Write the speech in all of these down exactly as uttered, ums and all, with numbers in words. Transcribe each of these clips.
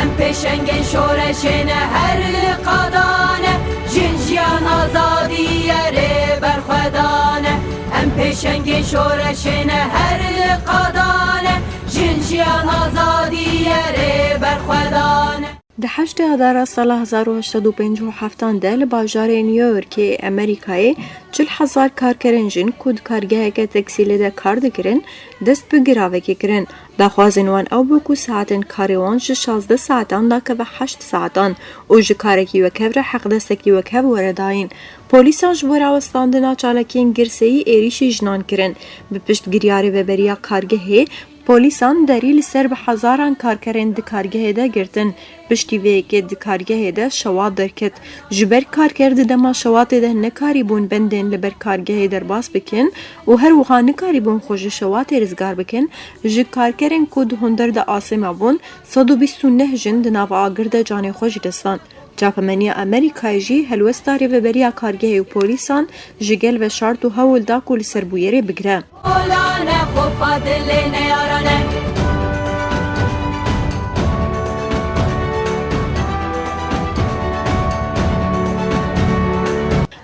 Em pêşengên şoreşê ne her li qadan e, jin jiyan azadiyê rê berxwedan e. Em pêşengên şoreşê ne her li qadan e, jin jiyan azadiyê rê berxwedan e. Di heştê Adara sala hezar û heşt sed û pêncî û heftan de li bajarê New Yorkê Amerîkayê çil hezar karkerên jin ku di kargeheke teksîlê de kar dikirin, dest bi giravekê kirin. Daxwazên wan ew bû ku saetên karê wan ji şazdeh saetan dakeve heşt saetan û ji karekî wekhev re heqdestekî wekhev were dayîn. Polîsan ji bo rawestandina çalakiyên girseyî êrîşî jinan kirin. Bi piştgiriyê rêveberiya kargehê, polîsan derî li ser bi hezaran karkerên di kargehê de girtin. Piştî vê yekê di kargehê de şewat derket. Ji ber karker di dema şewatê de nekarîbûn bendên li ber kargehê derbas bikin û her wiha nikarîbûn xwe ji şewatê rizgar bikin, ji karkerên ku di hunder de asê mabûn, sed û bîst û neh jin di nava agir de canê xwe ji dest dan. Çapemeniya Amerîkayê jî helwesta rêveberiya kargehê û polîsan ji gel veşart û hewl da ku li ser bûyerê bigire. Polane xofa dilê neyarane.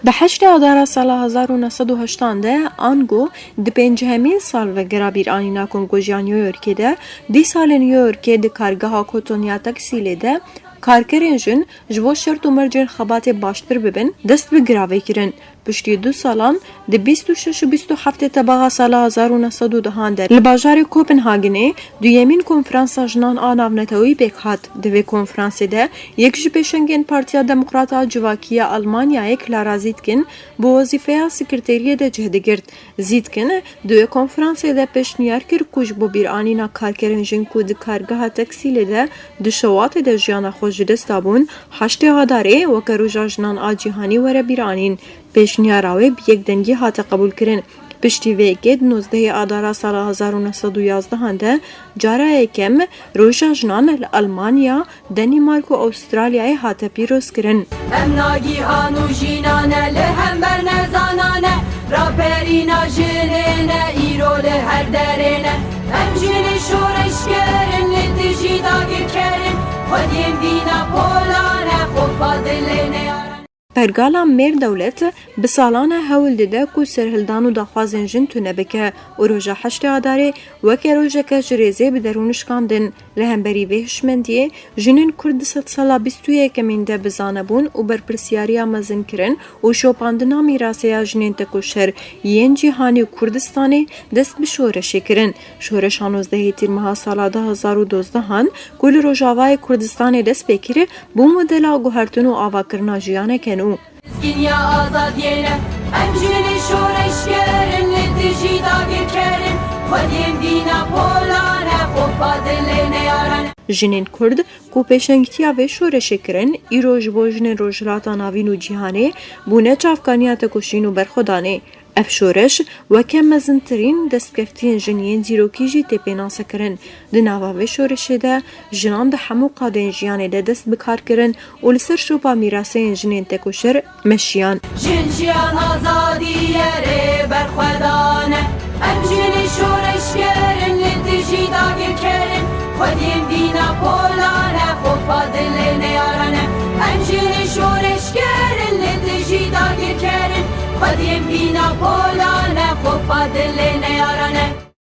Di heştê Adara sala hezar û neh sed û heştan de, ango di pêncihemîn salvegera bîranîna Komkujiya New Yorkê de, dîsa li New Yorkê di kargeha kotoniya teksîlê de karkerên jin ji bo şert û mercên xebatê baştir bibin, dest bi giravê kirin. Piştî du salan, di bîst û şeş û bîst û heftê tebaxa sala hezar û neh sed û dehan de li bajarê Kopenhagenê duyemîn konferansa jinan a navnetewî pêk hat. Di vê konferansê de yek ji pêşengên Partiya Demokrat a Civakî ya Almanyayê Clara Zetkin bi wezîfeya sekreteriyê de cih digirt. Zetkin di wê konferansê de pêşniyar kir ku ji bo bîranîna karkerên jin ku di kargeha teksîlê de di şewatê de jiyana xwe ji dest dabûn, heştê Adarê weke Roja Jinan a Cîhanî were bîranîn. Pêşniyara wê bi yek dengî hate qebûlkirin. Piştî vê yekê di nozdehê Adara sala hezar û neh sed û yazdehan de cara yekem Roja Jinan li Almanya, Danîmark û Astralyayê hate pîrozkirin. Em nagîhan û jîna ne, li hember nezana ne, raperîna jinê ne, îro li her derê ne. Em jinê şoreşger in, li dijî dagirker in, xwediyên vîna polan e, xofa dilê neyaran e. Pergala Mêr Dewlet bi salan e hewl dide ku serhildan û daxwazên jin tune bike û roja heştê Adarê weke rojeke ji rêzê bi derûn şikandin. Li hemberî vê hişmendiyê, jinên Kurd di sedsala bîst û yekemîn de bi zanebûn û berpirsiyariya mezin kirin û şopandina mîrasê ya jinên tekoşer yên cîhanî û Kurdistanê dest bi şoreşê kirin. Şoreşa nozdehê Tîrmeha sala du hezar û dozdehan ku li Rojavayê Kurdistanê dest pê kir, bû modela guhertin û avakirina jiyaneke nû. Mizgîniya azadiyê ne, em jinê şoreşger in, li dijî dagirker in, xwediyên vîna polan e, xofa dilê neyaran e. Jinên Kurd ku pêşengtiya vê şoreşê kirin, îro ji bo jinên Rojhilata Navîn û cîhanê bûne çavkaniya tekoşîn û berxwedanê. Ev şoreş weke mezintirîn destkeftiyên jin yên dîrokî jî tê pênasekirin. Di nava vê şoreşê de jinan di hemû qadên jiyanê de dest bi kar kirin û li ser şopa mîraseyên jinên tekoşer meşiyan. Jin jiyan azadiyê rê berxwedan e. Em jinê şoreşger in, li dijî dagirker in, xwediyên vîna polan e, xofa dilê neyaran e. Em jinê şoreşger in, li dijî dagirker in, xwediyên vîna polan e, xofa dilê neyaran e.